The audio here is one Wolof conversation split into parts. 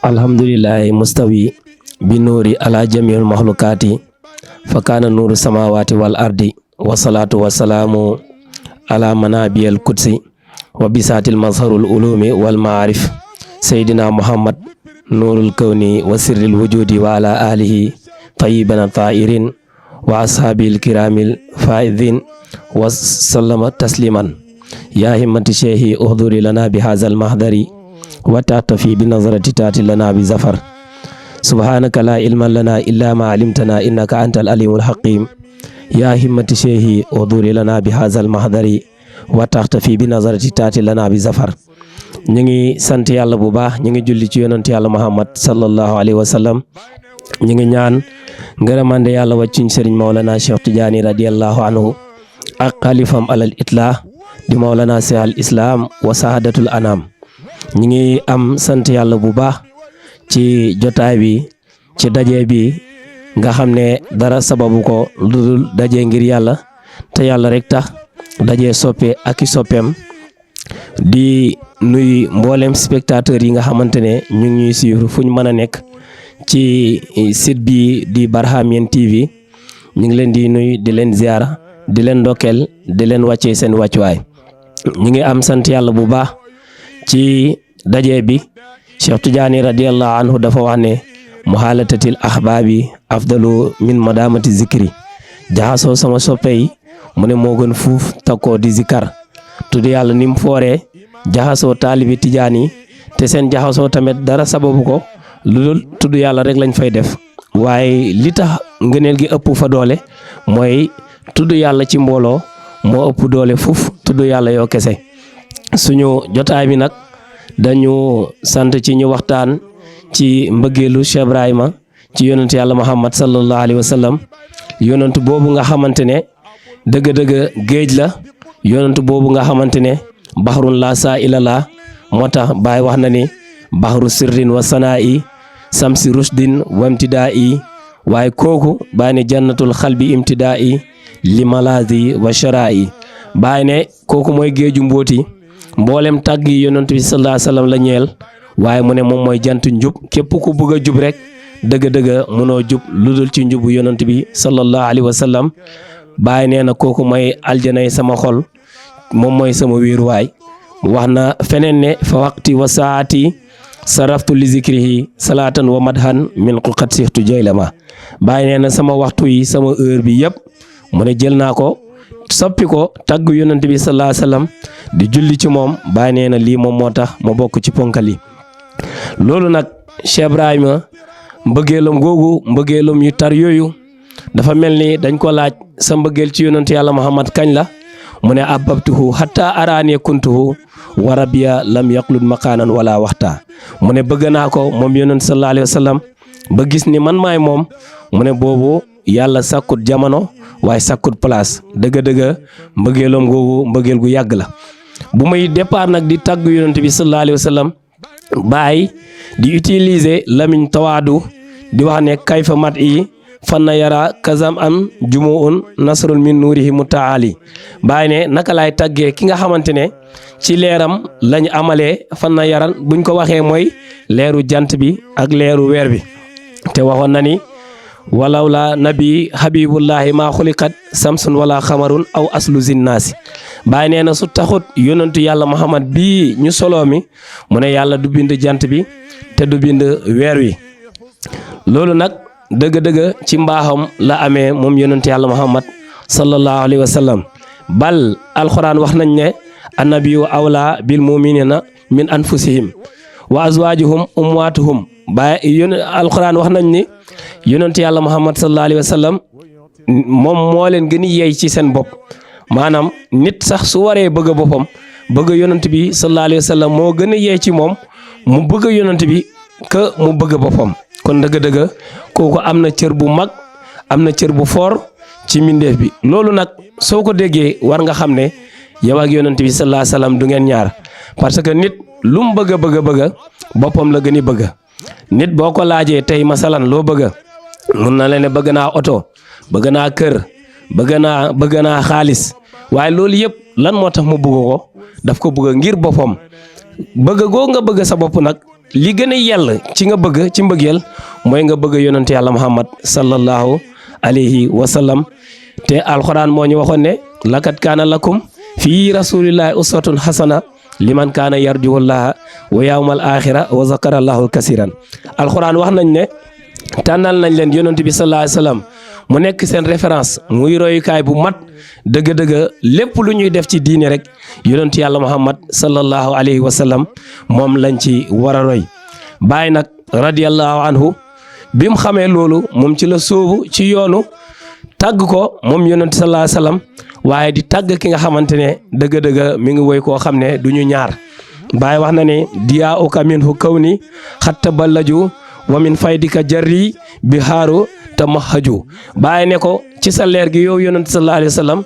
alhamdulillahi mustawi bi nuuri ala jamiul maxlukaati fa kaana nuuru samawati wal ardi wasalaatu wasalaamu ala manabiyal kutsi wa bisaatil mazharul ulumi wal maarif seydina muhammad nuurul kawni wa sirril wujudi wa ala alihi tayyibana taa'irin wa ashaabil kiramil faa'idin wa sallama tasliman yaa himmati sheikhi uhduri lana bi haazal mahdari wa taatafi bi nazarati taati lana bi zafar subhanaka la ilma lana illa ma alimtana innaka antal alimul hakim yaa himmati sheikhi uhduri lana bi haazal mahdari wa taatafi bi nazarati taati lana bi zafar. ñu ngi sant yàlla bu baax ñu ngi julli ci yonent yàlla muhammad sallallahu alayhi wa sallam ñu ngi ñaan ngërëmande yàlla wàccuñ sëriñ Maolana Cheikh Tidiane radiyallahu anhu ak xalifam alal itla di Maolana Cheikh al islam wa sahadatul anam. ñu ngi am sant yàlla bu baax ci jotaay bi ci daje bi nga xam ne dara sababu ko lu dul daje ngir yàlla te yàlla rek tax daje soppe ak i soppeem di nuy mboolem spectateur yi nga xamante ne ñu ngi ñuy suivre fu ñu mën a nekk ci site bi di Barhamiennes TV ñu ngi leen di nuy di leen ziar di leen ndokkeel di leen wàccee seen wàccuwaay. ñu ngi am sant yàlla bu baax ci daje bi Cheikh Tidiane radiyallahu anhu dafa wax ne muhalatatil ahbaabi afdalu min madamati zikri jaxasoo sama soppe yi mu ne moo gën fuuf takkoo di zikar tudd yàlla ni mu fooree jaxasoo taalibi tijaan yi te seen jaxasoo tamit dara sababu ko lu dul tudd yàlla rek lañ fay def waaye li tax ngëneel gi ëpp fa doole mooy tudd yàlla ci mbooloo moo ëpp doole fuuf tudd yàlla yoo kese. suñu jotaay bi nag dañu sant ci ñu waxtaan ci mbëggeelu Cheikh Ibrahima ci yonent yàlla Muhammad sallallahu alayhi wa sallam yonent boobu nga xamante ne dëgg-dëgg géej la yonent boobu nga xamante ne baxrun laa saa ila laa moo tax Baay wax na ni baxru sirrin wa sanaa'i samsi rushdin wa imtidaa'i waaye kooku Baay ne jannatul xalbi imtidaa'i li malaazi wa sharaa'i Baay ne kooku mooy géeju mbóoti mboolem tàgg yi yonent bi sallallahu alayhi wa sallam la ñeel waaye mu ne moom mooy jant njub képp ku bëgg a jub rek dëgg-dëgg mënoo jub lu dul ci njubu yonent bi sallallahu alayhi wa sallam Baay nee na kooku mooy aljanay sama xol moom mooy sama wéeruwaay wax na feneen ne fa waqti wa saati saraftu li zikrihi salaatan wa madhan min qulqat sixtu jaylama Baay nee na sama waxtu yi sama heure bi yëpp mu ne jël naa ko soppi ko tagg yonent bi sallallahu alayhi wa sallam di julli ci moom Baay nee na lii moom moo tax ma bokk ci ponkali loolu nag Cheikh Ibrahima mbëggeelam googu mbëggeelam yu tar yooyu dafa mel ni dañ ko laaj sa mbëggeel ci yonent yàlla Muhammad kañ la mu ne abbabtuhu hatta araani kuntuhu wa rabbiya lam yaqlud maqaanan wala waxta mu ne bëgg naa ko moom yonent sallallahu alayhi wa sallam ba gis ni man maay moom mu ne boobu yàlla sakkut jamono waaye sakkut place dëgg-dëgg mbëggeelam googu mbëggeel gu yàgg la bu muy départ nag di tàgg yonent bi sallallahu alayhi wa sallam Baay di utiliser lamiñ tawaadu di wax ne kayfa mat yi fanna yara kazam an jumuun nasrun min nuurihi mutaali Baay ne naka laay tàggee ki nga xamante ne ci leeram lañ amalee fanna yaran buñ ko waxee mooy leeru jant bi ak leeru weer bi te waxoon na ni walaw la nabi habibullahi maa xuliqat samsun wala xamarun aw aslu zinnaasi Baay nee na su taxut yonentu yàlla Muhammad bii ñu soloo mi mu ne yàlla du bind jant bi te du bind weer wi loolu nag dëgg-dëgg ci mbaaxam la amee moom yonentu yàlla Muhammad sallallahu alayhi wa sallam bal alxuraan wax nañ ne annabiyu awla bil muminina min anfusihim wa azwajuhum ummaatuhum Baay alxuraan wax nañ ni yonentu yàlla Muhammad sallallahu alayhi wa sallam moom moo leen gën a yey ci seen bopp maanaam nit sax su waree bëgg boppam bëgg yonent bi sallallahu alayhi wa sallam moo gën a yey ci moom mu bëgg yonent bi que mu bëgg boppam kon dëgg-dëgg kooku am na cër bu mag am na cër bu foor ci mbindeef bi loolu nag soo ko déggee war nga xam ne yow ak yonent bi sallallahu alayhi wa sallam du ngeen ñaar parce que nit lu mu bëgg boppam la gën a bëgg nit boo ko laajee tey masalan loo bëgg mun na la ne bëgg naa oto bëgg naa kër bëgg naa xaalis waaye loolu yëpp lan moo tax mu bëgg ko daf ko bëgg ngir boppam bëgg goo nga bëgg sa bopp nag li gën a yell ci nga bëgg ci mbëggeel mooy nga bëgg yonent yàlla Muhammad sallallahu alayhi wa sallam te alxuraan moo ñu waxoon ne laqad kaana lakum fii rasulillahi uswatun hasana liman kaana yarjullaha wa yawmal axira wa zakara allahu kasiran alxuraan wax nañ ne tànnal nañ leen yonent bi sallallahu alayhi wa sallam mu nekk seen référence muy royukaay bu mat dëgg-dëgg lépp lu ñuy def ci diine rek yonent yàlla Muhammad sallallahu alayhi wa sallam moom lañ ci war a roy Baay nag radiyallahu anhu bi mu xamee loolu moom ci la sóobu ci yoonu tàgg ko moom yonent sallallahu alayhi wa sallam waaye di tàgg ki nga xamante ne dëgg-dëgg mi ngi woy koo xam ne du ñu ñaar Baay wax na ne diyaa uka minhu kawni xatta ballaju wa min faydika jarri bi xaaru te mahaju Baay ne ko ci sa leer gi yow yonent sallallahu alayhi wa sallam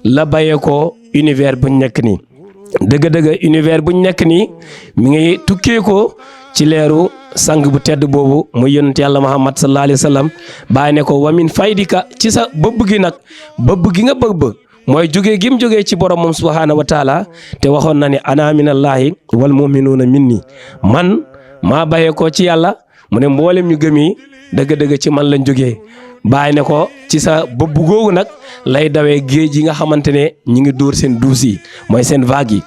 la bayee ko univers buñ nekk nii dëgg-dëgg univers buñ nekk nii mi ngi tukkee ko ci leeru sang bu tedd boobu muy yonent yàlla Muhammad sallallahu alayhi wa sallam Baay ne ko wa min faydika ci sa bëbb gi nag bëbb gi nga bëbb mooy jógee gim jógee ci borom moom subhaanahu wa taala te waxoon na ne ana minallahi wal muminuuna minni man maa bayee ko ci yàlla mu ne mboolem ñu gëm yi dëgg-dëgg ci man lañ jógee Baay ne ko ci sa bëbb googu nag lay dawee géej yi nga xamante ne ñi ngi dóor seen duus yi mooy seen vague yi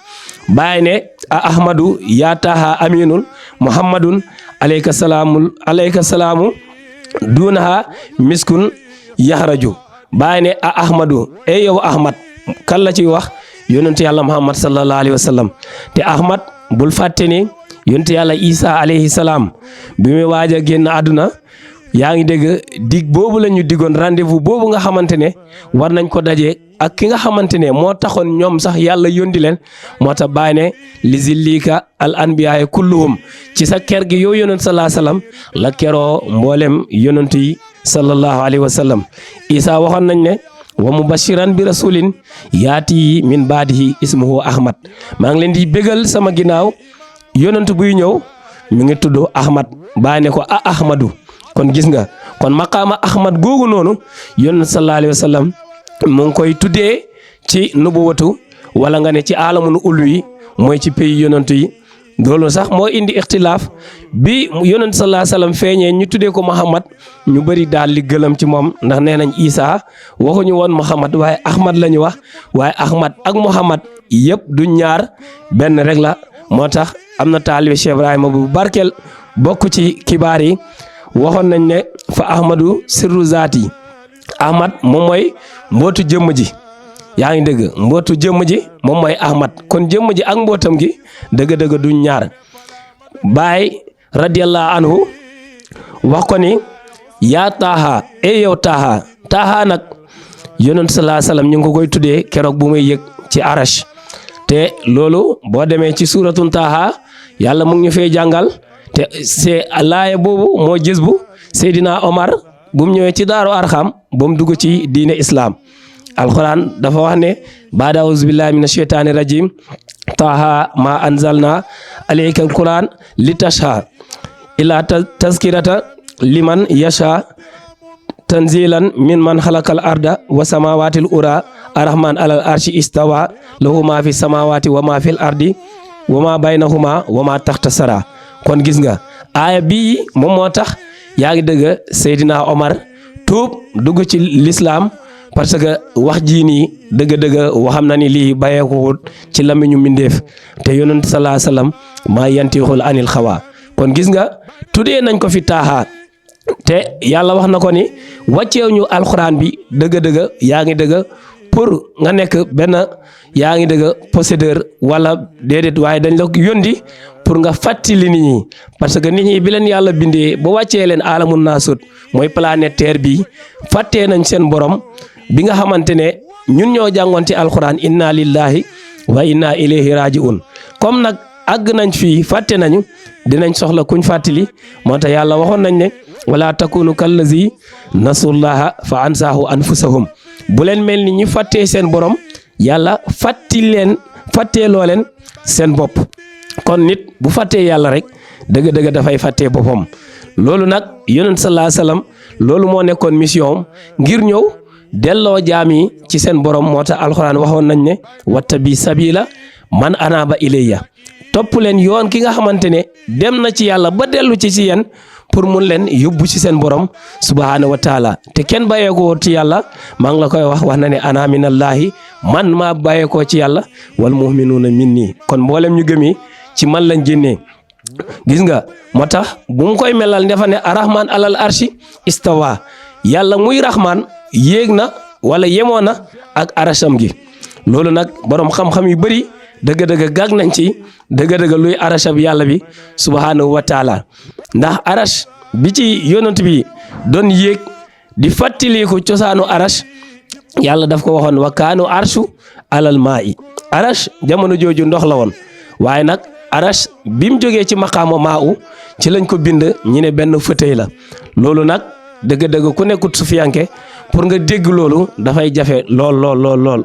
Baay ne a ahmadu yaa taaha aminul muhammadun alayka salaamu duunaha miskun yaxraju Baay ne a ahmadu ey yow ahmad kan la ciy wax yonent yàlla muhammad sallallahu alayhi wa sallam te ahmad bul fàtte ni yonent yàlla isa alayhi salaam bi muy waaj a génn àdduna yaa ngi dégg dig boobu la ñu digoon rendez-vous boobu nga xamante ne war nañ ko daje ak ki nga xamante ne moo taxoon ñoom sax yàlla yóndi leen moo tax Baay ne li zillika al anbiyaay kulluhum ci sa ker gi yow yonent sallallahu alayhi wa sallam la keroo mboolem yonent yi sallallahu alayhi wa sallam isa waxoon nañ ne wa mubashiran bi rasulin yaati min baadihi ismuhu ahmad maa ngi leen di bégal sama ginnaaw yonent buy ñëw mi ngi tudd ahmad Baay ne ko a ahmadu kon gis nga kon maqaama ahmad googu noonu yonent sallallahu alayhi wa sallam mu ngi koy tuddee ci nubuwatu wala nga ne ci alamul ulwi mooy ci pays yonent yi loolu sax moo indi ixtilaaf bi yonent sallallahu alayhi wa sallam feeñee ñu tuddee ko Muhammad ñu bëri daal li gëlëm ci moom ndax nee nañ Isa waxuñu woon Muhammad waaye Ahmad la ñu wax waaye Ahmad ak Muhammad yëpp du ñaar benn rek la moo tax am na taalibe Cheikh Ibrahima bu barkeel bokk ci kibaar yi waxoon nañ ne fa ahmadu sirru zaati ahmad moom mooy mbootu jëmm ji yaa ngi dëgg mbootu jëmm ji moom mooy ahmad kon jëmm ji ak mbootam gi dëgg-dëgg du ñaar Baay radiyallahu anhu wax ko ni yaa taaha e yow taaha nag yonent sallallahu alayhi wasallam ñu ngi ko koy tuddee keroog bu muy yëg ci arash te loolu boo demee ci suuratun taaha yàlla mu ngi ñu fay jàngal te c'est laaya boobu moo gis bu Seydina Omar bu mu ñëwee ci daaru arxam ba mu dugg ci diine islam alquran dafa wax ne baada auzu billahi mina sheytaani rajim taaha ma anzalna alayka alquran li tashha ila tazkirata liman yasha tanzilan min man xalaqal arda wa samawatil ura arrahman alal arshi istawa lahu ma fi samawati wa ma fil ardi wa ma baynahuma wa ma taxta sara kon gis nga aaya bii moom moo tax yaa ngi dëgg Seydina Omar tuub dugg ci l'islam parce que wax jii nii dëgg-dëgg waxam na ni lii bàyyeekuwut ci lamiñu mindeef te yonent sallallahu alayhi wasallam maa yantixul anil xawa kon gis nga tuddee nañ ko fi taaha te yàlla wax na ko ni wàcceew ñu alxuraan bi dëgg-dëgg yaa ngi dëgg pour nga nekk benn yaa ngi dëgg possédeur wala déedéet waaye dañ la yóndi pour nga fàttali nit ñi parce que nit ñi bi leen yàlla bindee ba wàccee leen alamun naasut mooy planète terre bi fàttee nañ seen borom bi nga xamante ne ñun ñoo jàngoon ci alxuraan inna lillahi wa inna ilayhi raji'un comme nag àgg nañ fii fàtte nañu dinañ soxla kuñ fàttali moo tax yàlla waxoon nañ ne wala takunu kallazi nasullaha fa ansaahu anfusahum bu leen mel ni ñu fàttee seen borom yàlla fàtteeloo leen seen bopp kon nit bu fàttee yàlla rek dëgg-dëgg dafay fàttee boppam loolu nag yonent sallallahu alayhi wasallam loolu moo nekkoon mission ngir ñëw delloo jaam yi ci seen borom moo tax alxuraan waxoon nañ ne wattabi sabila man anaaba ilayya topp leen yoon ki nga xamante ne dem na ci yàlla ba dellu ci yéen pour mun leen yóbbu ci seen borom subhaanahu wa taala te kenn bàyyeekoo ci yàlla maa ngi la koy wax na ne ana minallahi man maa bàyyeekoo ci yàlla wal mu'minuuna minni kon mboolem ñu gëmi ci man lañ génnee gis nga moo tax bu mu koy melal dafa ne arrahman alal arshi istawa yàlla muy rahman yéeg na wala yemoo na ak arasham gi loolu nag borom xam-xam yu bëri dëgg-dëgg gàgg nañ ci dëgg-dëgg luy arash bi yàlla bi subhaanahu wa taala ndax arash bi ci yonent bi doon yéeg di fàttaliku cosaanu arash yàlla daf ko waxoon wa kaanu arshu alal maa'i arash jamono jooju ndox la woon waaye nag arash bi mu jógee ci maqaama maa'u ci lañ ko bind ñi ne benn fauteuil la loolu nag dëgg-dëgg ku nekkut sufiyanke pour nga dégg loolu dafay jafe lool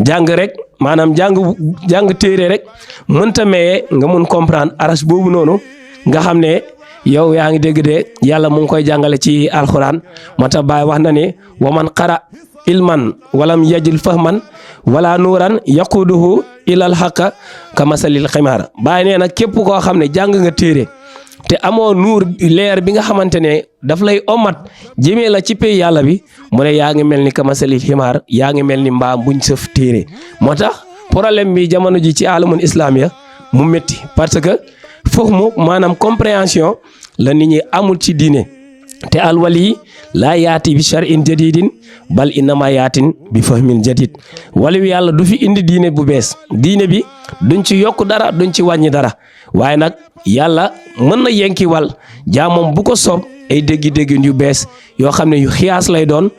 jàng rek maanaam jàng téere rek mënta maye nga mun comprendre arash boobu noonu nga xam ne yow yaa ngi dégg de yàlla mu ngi koy jàngale ci alxuraan moo tax Baay wax na ne wa man qara ilman walam yajil fahman wala nuuran yaquduhu ilal xaqa ka masalil ximaar Baay nee na képp koo xam ne jàng nga téere te amoo nuur leer bi nga xamante ne daf lay omat jëmee la ci pay yàlla bi mu ne yaa ngi mel ni ka masalil ximaar yaa ngi mel ni mbaam buñ sëf téere moo tax problème bi jamono ji ci alamul islamiya mu métti parce que foog mu maanaam compréhension la nit ñi amul ci diine te alwali laa yaati bi shar'in jadidin bal innama yaatin bi fahmin jadid waliyu yàlla du fi indi diine bu bees diine bi duñ ci yokk dara duñ ci wàññi dara waaye nag yàlla mën na yenki wal jaamam bu ko soob ay déggi-déggin yu bees yoo xam ne yu xiyaas lay doon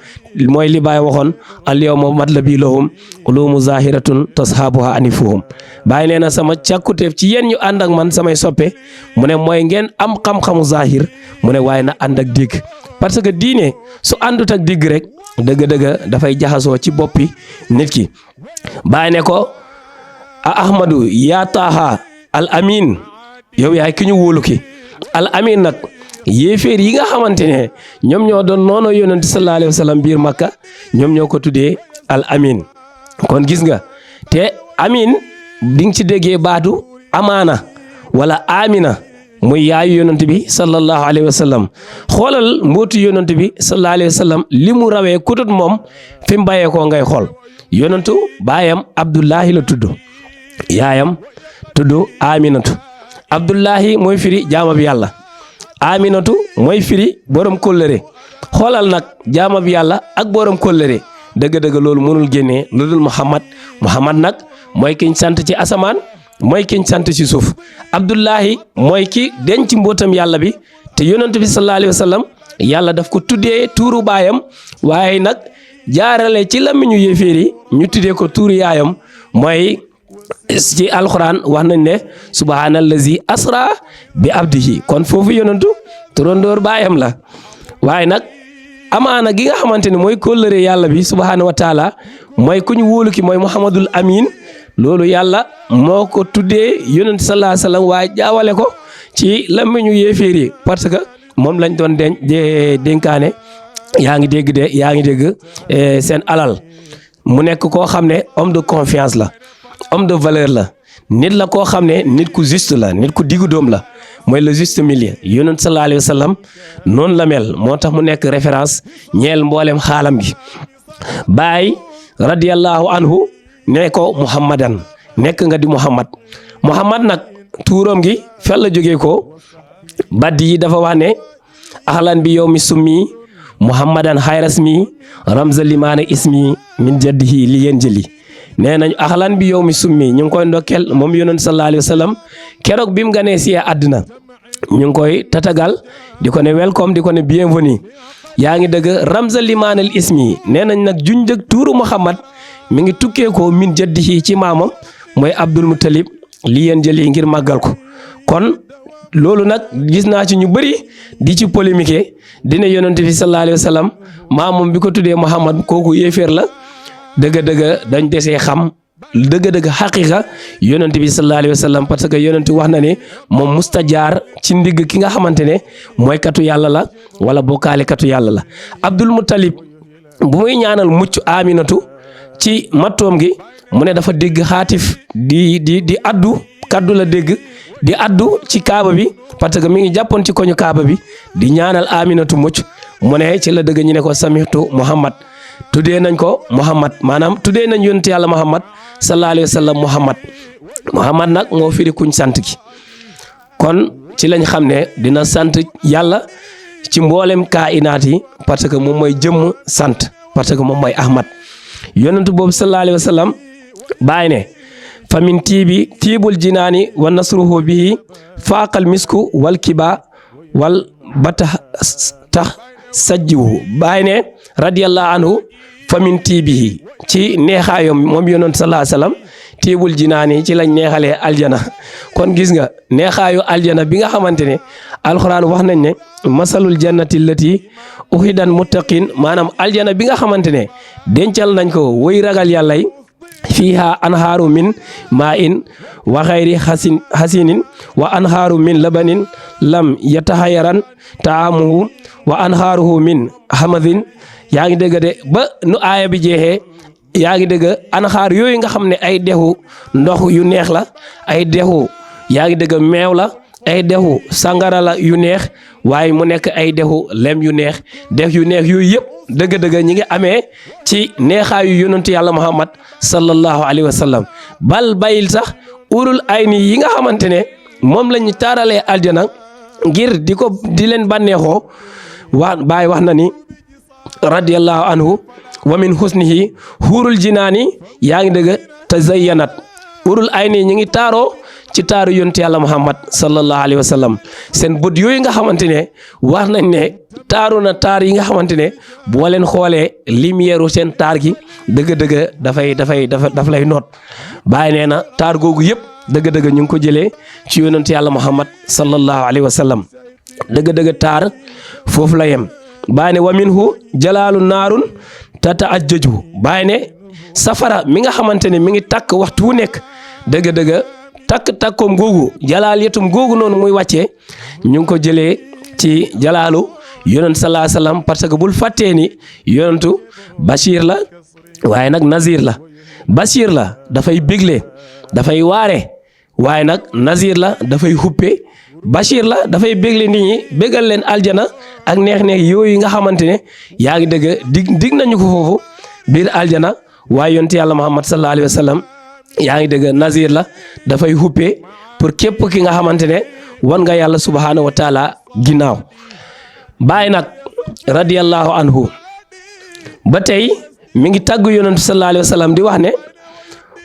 mooy li Baay waxoon al yawma matlabi lahum ulumu zahiratun tashabuha anifuhum Baay nee na sama càkkuteef ci yéen ñu ànd ak man samay soppe mu ne mooy ngeen am xam-xamu zahir mu ne waaye na ànd ak dégg parce que diine su àndut ak dégg rek dëgg-dëgg dafay jaxasoo ci boppi nit ki Baay ne ko a ahmadu yaa taaha al amin yow yaay ki ñu wóolu ki al amin nag yéeféer yi nga xamante ne ñoom ñoo doon noonu yonent sallallahu alayhi wa sallam biir Makka ñoom ñoo ko tuddee al amin kon gis nga te amin di nga ci déggee baatu amaana wala amina muy yaayu yonent bi sallallahu alayhi wa sallam xoolal mbootu yonent bi sallallahu alayhi wa sallam li mu rawee kutut moom fi mu bàyyee koo ngay xool yonentu baayam Abdullahi la tudd yaayam tudd Aminatu Abdullahi mooy firi jaamab yàlla Aminatu mooy firi borom kóllëre xoolal nag jaamab yàlla ak borom kóllëre dëgg-dëgg loolu mënul génnee lu dul Muhammad nag mooy kiñ sant ci asamaan mooy kiñ sant ci suuf Abdullahi mooy ki denc mbootam yàlla bi te yonent bi sallallahu alayhi wa sallam yàlla daf ko tuddee tuuru baayam waaye nag jaarale ci làmmiñu yéeféer yi ñu tuddee ko tuuru yaayam mooy ci alxuraan wax nañ ne subhaanallazi asra bi abdihi kon foofu yonentu turandoor baayam la waaye nag amaana gi nga xamante ne mooy kóllëre yàlla bi subhaanahu wa taala mooy ku ñu wóolu ki mooy muhammadul amin loolu yàlla moo ko tuddee yonent sallallahu alayhi wa sallam waaye jaawale ko ci làmmiñu yéeféer yi parce que moom lañ doon dénkaane yaa ngi dégg seen alal mu nekk koo xam ne homme de confiance la homme de valeur la nit la koo xam ne nit ku juste la nit ku diggu doom la mooy le juste milieu yonent sallallahu alayhi wa sallam noonu la mel moo tax mu nekk référence ñeel mboolem xaalam gi Baay radiyallahu anhu ne ko muhammadan nekk nga di muhammad nag tuuram gi fel la jógee ko baddi yi dafa wax ne ahlan bi yow mi summi muhammadan xayrasmi ramza limaana ismi min jaddihi li yéen jëli nee nañu axlan bi yow mi summi ñu ngi koy ndokkel moom yonent sallallahu alayhi wa sallam keroog bi mu ganee si àddina ñu ngi koy tatagal di ko ne welcome di ko ne bienvenue yaa ngi dëgg ramza limaanal ismi nee nañ nag junjëg tuuru Muhammad mi ngi tukkee ko min jaddihi ci maamam mooy Abdul Muttalib li yéen jëli ngir màggal ko kon loolu nag gis naa ci ñu bëri di ci polémique dina yonent bi sallallahu alayhi wa sallam maamam bi ko tuddee Muhammad kooku yéeféer la dëgg-dëgg dañ desee xam dëgg-dëgg xaqiqa yonent bi sallallahu alayhi wa sallam parce que yonent wax na ne moom mustajaar ci ndigg ki nga xamante ne mooy katu yàlla la wala bokkaale katu yàlla la Abdul Muttalib bu muy ñaanal mucc Aminatu ci mattoom gi mu ne dafa dégg xaatif di addu kaddu la dégg di addu ci kaaba bi parce que mi ngi jàppoon ci koñu kaaba bi di ñaanal Aminatu mucc mu ne ci la dëgg ñu ne ko samihtu Muhammad tuddee nañ ko Muhammad maanaam tuddee nañ yonent yàlla Muhammad sallallahu alayhi wa sallam Muhammad nag moo firi kuñ sant gi kon ci lañ xam ne dina sant yàlla ci mboolem kainaat yi parce que moom mooy jëmm sant parce que moom mooy Ahmad yonent boobu sallallahu alayhi wa sallam bàyyi ne famin tiibul jinaani wa nasruhu bihi faaqal misku wal kiba wal bata tax sajjiwu bàyyi ne radiyallahu anhu famin tiibihi ci neexaayom moom yonent sallallahu alayhi wa sallam tiibul jinaani ci lañ neexalee aljana kon gis nga neexaayu aljana bi nga xamante ne alxuraan wax nañ ne masalul jannati lati uhidan muttaqin maanaam aljana bi nga xamante ne dencal nañ ko woy ragal yàlla yi fiiha anhaaru min maa in wa xayri hasinin wa anhaaru min labanin lam yatahayaran taamuhu wa anhaaruhu min hamadin yaa ngi dégg de ba nu aaya bi jeexee yaa ngi dégg anxaar yooyu nga xam ne ay dexu ndox yu neex la ay dexu yaa ngi dégg meew la ay dexu sangara la yu neex waaye mu nekk ay dexu lem yu neex dex yu neex yooyu yëpp dëgg-dëgg ñi ngi amee ci neexaayu yonentu yàlla Muhammad sallallahu alayhi wa sallam bal bayil sax urul ayni yi nga xamante ne moom la ñu taaralee aljana ngir di leen bànneexoo baay wax na ni radiyallahu anhu wa min husnihi huurul jinaani yaa ngi dëgg tazayyanat urul ayni ñi ngi taaroo ci taaru yonent yàlla Muhammad sallallahu alayhi wa sallam seen bët yooyu nga xamante ne wax nañ ne taaru na taar yi nga xamante ne boo leen xoolee lumière seen taar gi dëgg-dëgg daf lay noot bàyyi nee na taar googu yëpp dëgg-dëgg ñu ngi ko jëlee ci yonent yàlla Muhammad sallallahu alayhi wa sallam dëgg-dëgg taar foofu la yem bàyyi ne wa minhu jalaalu naarun tata ajjaju bàyyi ne safara mi nga xamante ne mi ngi takk waxtu wu nekk dëgg-dëgg takkoom googu jalaal yetum googu noonu muy wàccee ñu ngi ko jëlee ci jalaalu yonent sallallahu alayhi wasallam parce que bul fàttee ni yonentu Bachir la waaye nag Nazir la Bachir la dafay bégle dafay waare waaye nag Nazir la dafay xuppe Bachir la dafay bégle nit ñi bégal leen aljana ak neex-neex yooyu nga xamante ne yaa ngi dëgg dig nañu ko foofu biir aljana waaye yonent yàlla Muhammad sallallahu alayhi wasallam yaa ngi dëgg Nazir la dafay xuppe pour képp ki nga xamante ne wan nga yàlla subhaanahu wa taala ginnaaw bàyyi nag radiyallahu anhu ba tey mi ngi tàgg yonent sallallahu alayhi wa sallam di wax ne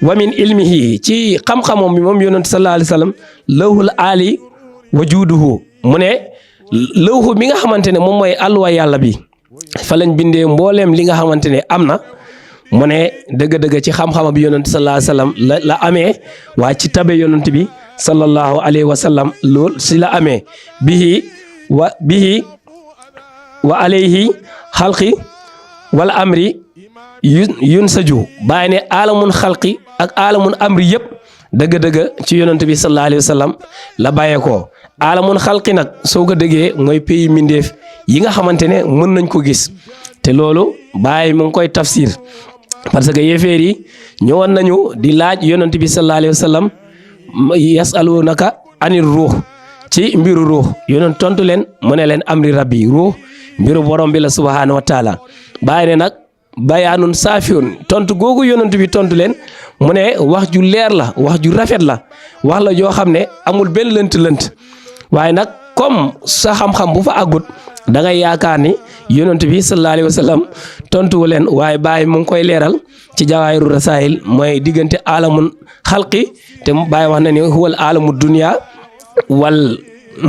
wa min ilmihi ci xam-xamam bi moom yonent sallallahu alayhi wa sallam lawhul aali wa juuduhu mu ne lawhu mi nga xamante ne moom mooy alluwa yàlla bi fa lañ bindee mbooleem li nga xamante ne am na mu ne dëgg-dëgg ci xam-xamam bi yonent sallallahu alayhi wa sallam la amee waaye ci tabe yonent bi sallallahu alayhi wa sallam lool si la amee bihi wa alayhi xalqi wala amri yun saju bàyyi ne alamun xalqi ak alamun amri yëpp dëgg-dëgg ci yonent bi sallallahu alayhi wa sallam la bàyyeekoo alamun xalqi nag soo ko déggee mooy pays mindeef yi nga xamante ne mën nañ ko gis te loolu bàyyi mu ngi koy tafsir parce que yéeféer yi ñëwoon nañu di laaj yonent bi sallallahu alayhi wa sallam yasalunaka anir ruux ci mbiru ruux yonent tontu leen mu ne leen amri rabbi ruux mbiru borom bi la subhaanahu wa taala bàyyi ne nag bayaanun saafiyun tontu googu yonent bi tontu leen mu ne wax ju leer la wax ju rafet la wax la joo xam ne amul benn lënt-lënt waaye nag comme sa xam-xam bu fa àggut da ngay yaakaar ni yonent bi sallallahu alayhi wa sallam tontuwu leen waaye bàyyi mu ngi koy leeral ci jawaahiru rasaayil mooy diggante alamun xalqi te bàyyi wax na ni huwal alamu dunya wal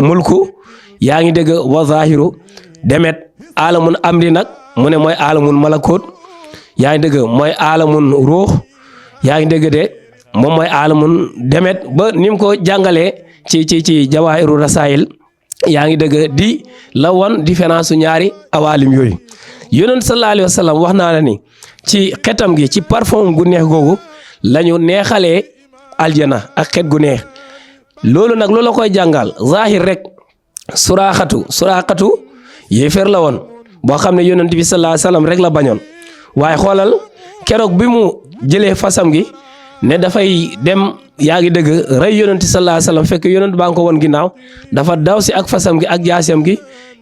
mulku yaa ngi dégg wa zahiru demet alamun amri nag mu ne mooy alamun malakut yaa ngi dégg mooy alamun ruux yaa ngi dégg de moom mooy alamun demet ba ni mu ko jàngalee ci jawaahiru rasaayil yaa ngi dégg di la woon différence su ñaari awalim yooyu yonent sallallahu alayhi wa sallam wax naa la ni ci xetam gi ci parfum gu neex googu lañu neexalee aljana ak xet gu neex loolu nag loolu la koy jàngal zahir rek suraaxatu yéeféer la woon boo xam ne yonent bi sallallahu alayhi wa sallam rek la bañoon waaye xoolal keroog bi mu jëlee fasam gi ne dafay dem yaa ngi dëgg rey yonent sallallahu alayhi wasallam fekk yonent baa ngi ko woon ginnaaw dafa daw si ak fasam gi ak jaasiyam gi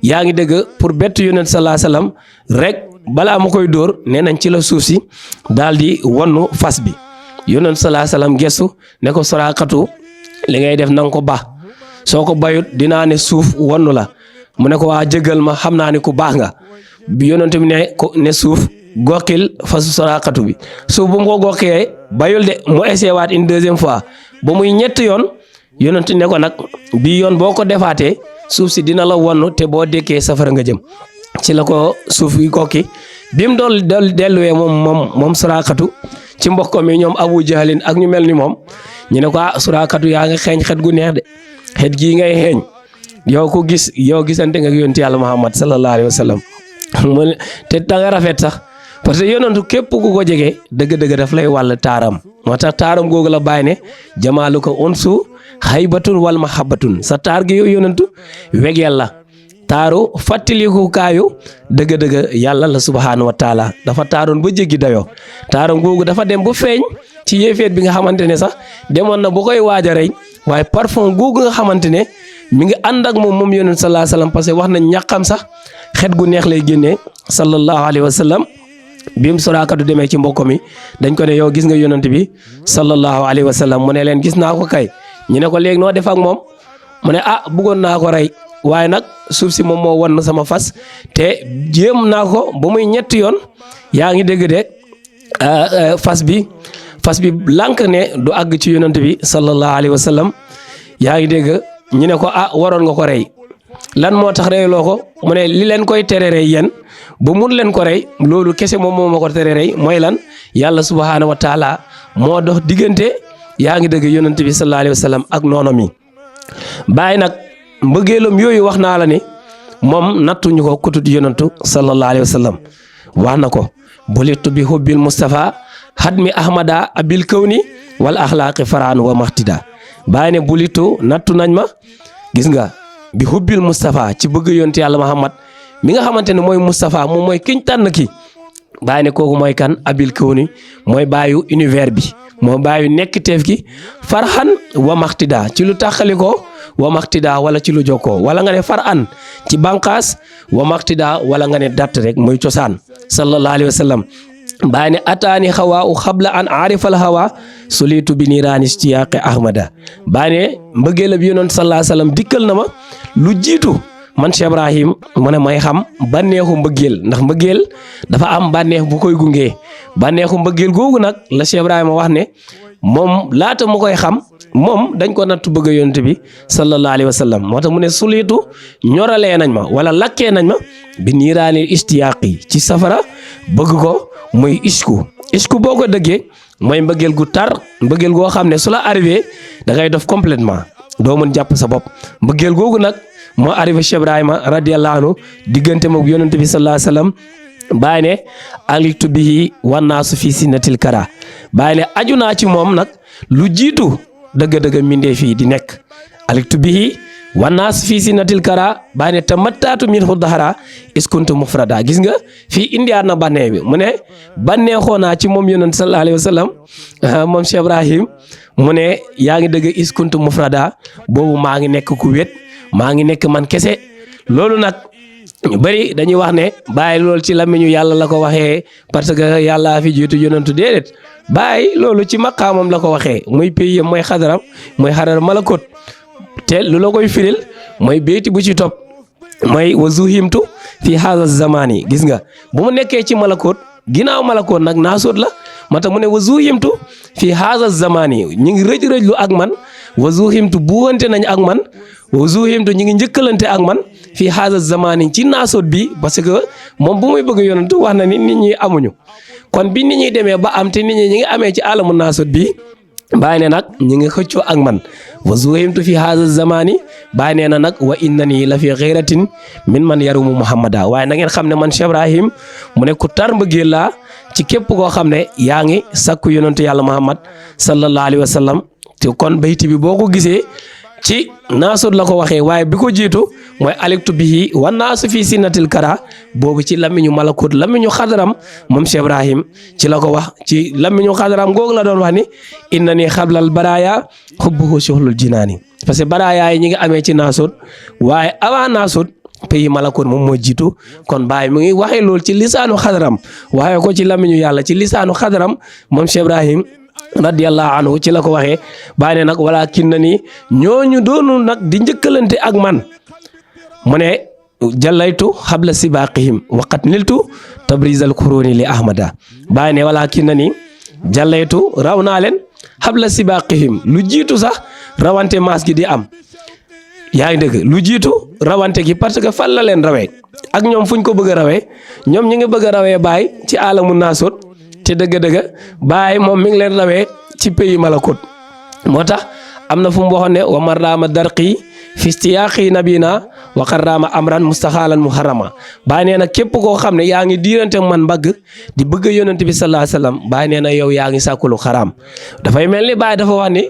yaa ngi dëgg pour bett yonent sallallahu alayhi wasallam rek balaa ma koy dóor nee nañ ci la suuf si daal di wonnu fas bi yonent sallallahu alayhi wasallam gestu ne ko Suraqatu li ngay def na nga ko baax soo ko bayut dinaa ne suuf wonnu la mu ne ko waa jëggal ma xam naa ne ku baax nga bi yonent bi ne suuf gokkil fasu Suraqatu bi suuf bu mu ko gokkee bayul de mu essayé waat une deuxième fois ba muy ñett yoon yonent ne ko nag bii yoon boo ko defaatee suuf si dina la wonnu te boo dekkee safara nga jëm ci la ko suuf yi kokki bi mu doon delluwee moom Suraqatu ci mbokk mi ñoom Abu Jahlin ak ñu mel ni moom ñu ne ko Suraqatu yaa nga xeeñ xet gu neex de xet gii ngay xeeñ yow gisante nga yonent yàlla Muhammad sallallahu alayhi wa sallam te danga rafet sax parce que yonentu képp ku ko jege dëgg-dëgg daf lay wàll taaram moo tax taaram googu la bàyyi ne jamaalu ko unsu xaybatun wal mahabbatun sa taar gi yow yonentu wegeel la taaru fàttaliku kaayu dëgg-dëgg yàlla la subhaanahu wa taala dafa taaroon ba jéggi dayoo taaram googu dafa dem bu feeñ ci yéefeet bi nga xamante ne sax demoon na bu koy waaj a rey waaye parfum googu nga xamante ne mi ngi ànd ak moom yonent sallallahu alayhi wa sallam parce que wax nañ ñàqam sax xet gu neex lay génnee sallallahu alayhi wa sallam bi mu Suraqatu demee ci mbokk mi dañ ko ne yow gis nga yonent bi sallallahu alayhi wa sallam mu ne leen gis naa ko kay ñu ne ko léegi noo def ak moom mu ne bëggoon naa ko rey waaye nag suuf si moom moo won sama fas te jéem naa ko ba muy ñetti yoon yaa ngi dégg de fas bi lànk ne du àgg ci yonent bi sallallahu alayhi wa sallam yaa ngi dégg ñu ne ko waroon nga ko rey lan moo tax reyloo ko mu ne li leen koy tere rey yéen ba mun leen ko rey loolu kese moom moo ma ko tere rey mooy lan yàlla subhaanahu wa taala moo dox diggante yaa ngi dégg yonent bi sallallahu alayhi wa sallam ak noonam yi bàyyi nag mbëggeelam yooyu wax naa la ne moom nattuñu ko kutut yonentu sallallahu alayhi wa sallam wax na ko bulitu bi hubbil Mustafa hadmi ahmada abil kawni wal axlaaqi faraan wa maxtida bàyyi ne bulitu nattu nañ ma gis nga bi hubbil Mustafa ci bëgg yonent yàlla Muhammad mi nga xamante ne mooy Mustafa moom mooy kiñ tànn ki bàyyi ne kooku mooy kan abil kawni mooy bàyyu univers bi moo bàyyu nekk teef ki farhan wa maxtida ci lu tàqali ko wa maxtida wala ci lu jokkoo wala nga ne farhan ci bànqaas wa maxtida wala nga ne datt rek muy cosaan sallallahu alayhi wa sallam bàyyi ne ataani xawaa u xabla an aarifal hawa sulitu bi niiraani istiyaaqi ahmada bàyyi ne mbëggeel bi yonent sallallahu alayhi wa sallam dikkal na ma lu jiitu man Cheikh Ibrahim mu ne may xam bànneexu mbëggeel ndax mbëggeel dafa am bànneex bu koy gunge bànneexu mbëggeel googu nag la Cheikh Ibrahima wax ne moom laata mu koy xam moom dañ ko nattu bëgg yonent bi sallallahu alayhi wa sallam moo tax mu ne sulitu ñoralee nañ ma wala lakkee nañ ma bi niiraani istiyaaqi ci safara bëgg ko muy isku boo ko dëggee mooy mbëggeel gu tar mbëggeel goo xam ne su la arrivé da ngay def complètement doo mën jàpp sa bopp mbëggeel googu nag moo arrivé Cheikh Ibrahima radiyallahu anhu diggante moom yonent bi sallallahu alayhi wasallam bàyyi ne alitu bihi wannaasu fii sinnatil kara bàyyi ne aju naa ci moom nag lu jiitu dëgg-dëgg mindee fii di nekk alitu bihi wannaasu fii sinnatil kara bàyyi ne tamattaatu min hudhara iskuntu mufrada gis nga fii indiwaat na bànnee bi mu ne bànneexoo naa ci moom yonent sallallahu alayhi wasallam moom Cheikh Ibrahim mu ne yaa ngi dëgg iskuntu mufrada boobu maa ngi nekk ku wét maa ngi nekk man kese loolu nag ñu bëri dañuy wax ne bàyyi loolu ci làmmiñu yàlla la ko waxee parce que yàlla fi jiitu yonentu déedéet bàyyi loolu ci maqaamam la ko waxee muy payam mooy xadaram mooy xadar malakot te lu la koy firil mooy béyti bu ci topp mooy wa zuhimtu fi haza zamani gis nga bu mu nekkee ci malakot ginnaaw malakot nag naasut la moo tax mu ne wa zuhimtu fi haza zamani ñu ngi rëj-rëjlu ak man wa zuhimtu buwante nañ ak man wa zuhimtu ñu ngi njëkkalante ak man fii haza zamani ci naasot bi parce que moom bu muy bëgg yonentu wax na ni nit ñi amuñu kon bi nit ñi demee ba am te nit ñi ngi amee ci alamu naasot bi bàyyi ne nag ñu ngi xëccoo ak man wa zuhimtu fi haza zamani bàyyi nee na nag wa innani la fi ghayratin min man yarumu muhammada waaye na ngeen xam ne man Cheikh Ibrahim mu ne ku tar mbëggeel laa ci képp koo xam ne yaa ngi sakku yonentu yàlla Muhammad sallallahu alayhi wa sallam te kon bayti bi boo ko gisee ci naasut la ko waxee waaye bi ko jiitu mooy aliktu bihi wan naasu fii sinnatil kara boobu ci lamiñu malakut lamiñu xadaram moom Cheikh Ibrahim ci la ko wax ci lamiñu xadaram googu la doon wax ni inna ni xablal baraaya xubbuhu shuhlul jinaani parce que baraaya yi ñi ngi amee ci naasut waaye avant naasut pays malakut moom moo jiitu kon Baay mu ngi waxee loolu ci lisaanu xadaram waxee ko ci lamiñu yàlla ci lisaanu xadaram moom Cheikh Ibrahim radiyallahu anhu ci la ko waxee Baay ne nag walakin na ni ñooñu doonu nag di njëkkalante ak man mu ne jallaytu xabla sibaqihim waqat niltu tabrizal kuruni li ahmada Baay ne walakin na ni jallaytu raw naa leen xabla sibaqihim lu jiitu sax rawante maas gi di am yaa ngi dëgg lu jiitu rawante gi parce que fan la leen rawee ak ñoom fuñ ko bëgg a rawee ñoom ñi ngi bëgg a rawee Baay ci alamu naasut te dëgg-dëgg Baay moom mi ngi leen rawee ci pays malakut moo tax am na fu mu waxoon ne wa man raama darqi fi istiyaaqi nabina wa qarrama amran mustaxaalan muharrama Baay nee na képp koo xam ne yaa ngi diirante man mbagg di bëgg yonent bi sallallahu alayhi wasallam Baay nee na yow yaa ngi sàkkulu xaraam dafay mel ni Baay dafa wax ni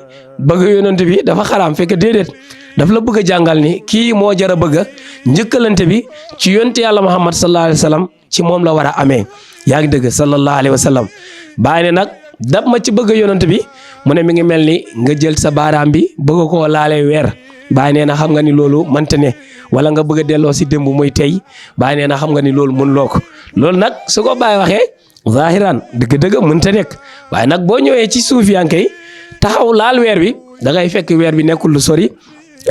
bëgg yonent bi dafa xaraam fekk déedéet daf la bëgg a jàngal ni kii moo jar a bëgg njëkkalante bi ci yonent yàlla Muhammad sallallahu alayhi wasallam ci moom la war a amee yaa ngi dëgg sallallahu alayhi wasallam Baay ne nag dab ma ci bëgg yonent bi mu ne mi ngi mel ni nga jël sa baaraam bi bëgg koo laalee weer Baay nee na xam nga ni loolu mënte ne wala nga bëgg a delloo si démb muy tey Baay nee na xam nga ni loolu mën loo ko loolu nag su ko Baay waxee zahiran dëgg-dëgg mënte nekk waaye nag boo ñëwee ci suufiyanke taxaw laal weer bi da ngay fekk weer bi nekkul lu sori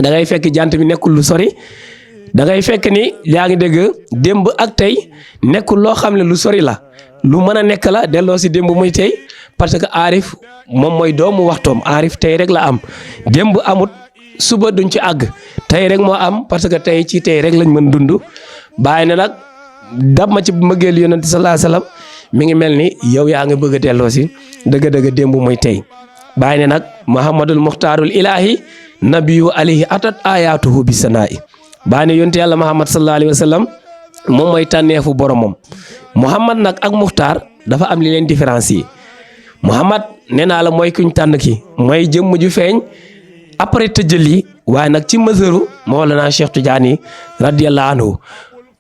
da ngay fekk jant bi nekkul lu sori da ngay fekk ni yaa ngi dégg démb ak tey nekkul loo xam ne lu sori la lu mën a nekk la delloo si démb muy tey parce que aarif moom mooy doomu waxtoom aarif tey rek la am démb amut suba duñ ci àgg tey rek moo am parce que tey ci tey rek lañ mën dund Baay na nag dab ma ci mbëggeel yonent sallallahu alayhi wasallam mi ngi mel ni yow yaa ngi bëgg a delloo si dëgg-dëgg démb muy tey Baay ne nag Muhammadul Muxtaarul Ilaahi nabiyu alayhi atat ayatuhu bi sanaa'i Baay ne yonent yàlla Muhammad sallallahu alayhi wasallam moom mooy tànneefu boromam Muhammad nag ak Muxtaar dafa am li leen différencier Muhammad nee naa la mooy kuñ tànn ki mooy jëmm ju feeñ après tëjëli waaye nag ci mësëru Mawlana Cheikh Tidiane radiyallahu anhu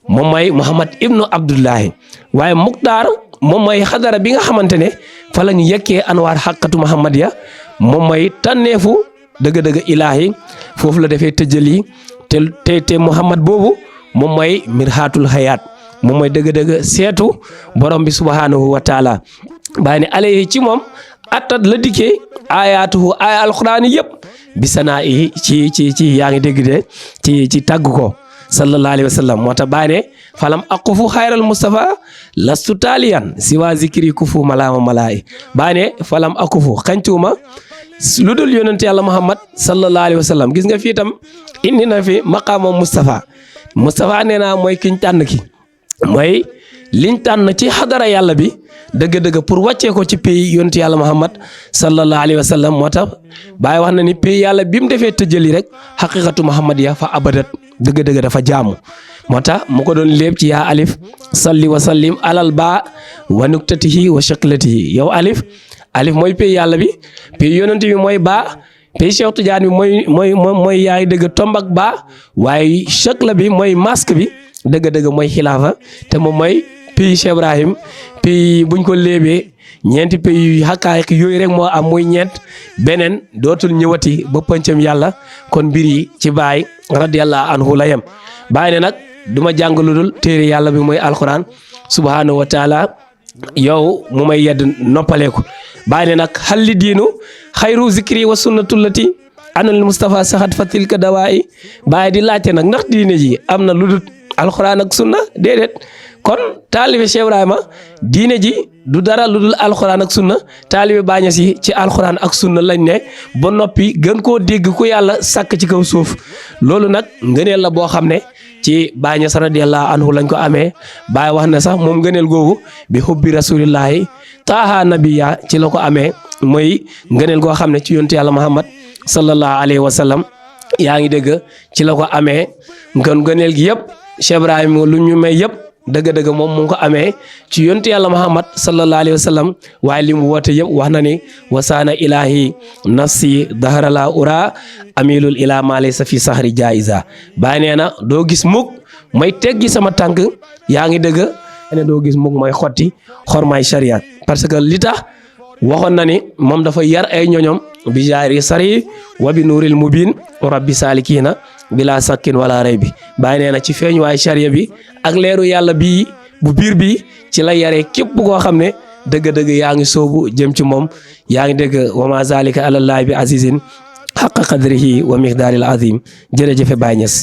moom mooy Muhammad ibnu Abdullahi waaye Muxtaar moom mooy xadara bi nga xamante ne fa la ñu yekkee anwaar xàqatu Muhammad ya moom mooy tànneefu dëgg-dëgg ilaahi foofu la defee tëjëli te Muhammad boobu moom mooy mirhaatul hayaat moom mooy dëgg-dëgg seetu borom bi subhanahu wa taala Baay ne alayhi ci moom attat la dikkee ayaatuhu ay alquran yëpp bi sanaa yi ci yaa ngi dégg de ci tàgg ko sallallahu alayhi wa sallam moo tax Baay ne falam aqufu xayral Mustafa lastu taaliyan si waa zikri kufu malaama malaayi Baay ne falam aqufu xañtuuma lu dul yonent yàlla Muhammad sallallahu alayhi wa sallam gis nga fii tam indi na fi maqaama Mustafa nee naa mooy kiñ tànn ki mooy liñ tànn ci xadara yàlla bi dëgg-dëgg pour wàccee ko ci pays yonent yàlla Muhammad sallallahu alayhi wa sallam moo tax Baay wax na ni pays yàlla bi mu defee tëjëli rek xaqiqatu Muhammad ya fa abadat dëgg-dëgg dafa jaamu moo tax mu ko doon léeb ci yaa alif salli wa sallim alal baa wa nuktatihi wa shaqlatihi yow alif mooy pays yàlla bi pays yonent bi mooy baa pays Cheikh Tidiane bi mooy yaay dëgg tombak baa waaye shaqla bi mooy masque bi dëgg-dëgg mooy xilaafa te moom mooy pays Cheikh Ibrahim pays buñ ko léebee ñeenti pays yu xaqaayiq yooyu rek moo am muy ñeent beneen dootul ñëwati ba pëncam yàlla kon mbir yi ci Baay radiyallahu anhu la yem Baay ne nag duma jàng lu dul téere yàlla bi mooy alquran subhanahu wa taala yow mu may yedd noppaleeku Baay ne nag xalli diinu xayru zikri wa sunnatullati anal Mustafa saxat fatilka dawaayi Baay di laajte nag ndax diine ji am na lu dul alquran ak sunna déedéet kon taalibe Cheikh Ibrahima diine ji du dara lu dul alxuraan ak sunna taalibe Baay Ñas yi ci alxuraan ak sunna lañ ne ba noppi gën koo dégg ku yàlla sàkk ci kaw suuf loolu nag ngëneel la boo xam ne ci Baay Ñas radiyallahu anhu lañ ko amee Baay wax na sax moom ngëneel googu bi hubbi rasulillahi taaha nabiya ci la ko amee mooy ngëneel goo xam ne ci yontu yàlla Muhammad sallallahu alayhi wa sallam yaa ngi dégg ci la ko amee kon ngëneel gi yëpp Cheikh Ibrahima lu ñu may yëpp dëgg-dëgg moom mu ngi ko amee ci yontu yàlla Muhammad sallallahu alayhi wa sallam waaye li mu woote yëpp wax na ni wasaana ilahi nafsi daharala ura amilul ila ma laysa fi sahri jaiza bàyyi nee na doo gis mukk may teggi sama tànk yaa ngi dëgg ne doo gis mukk may xotti xormaay shariat parce que li tax waxoon na ni moom dafa yar ay ñoñom bi jaari sari wa bi nuuril mubin rabbi salikina bila sakkin wala rey bi bàyyi nee na ci feeñ waay charia bi ak leeru yàlla bii bu biir bi ci la yaree képp koo xam ne dëgg-dëgg yaa ngi soobu jëm ci moom yaa ngi dëgg wa ma zalika alallahi bi azizin xaqa qadrihi wa miqdaaril azim jërëjëfe Baay Ñas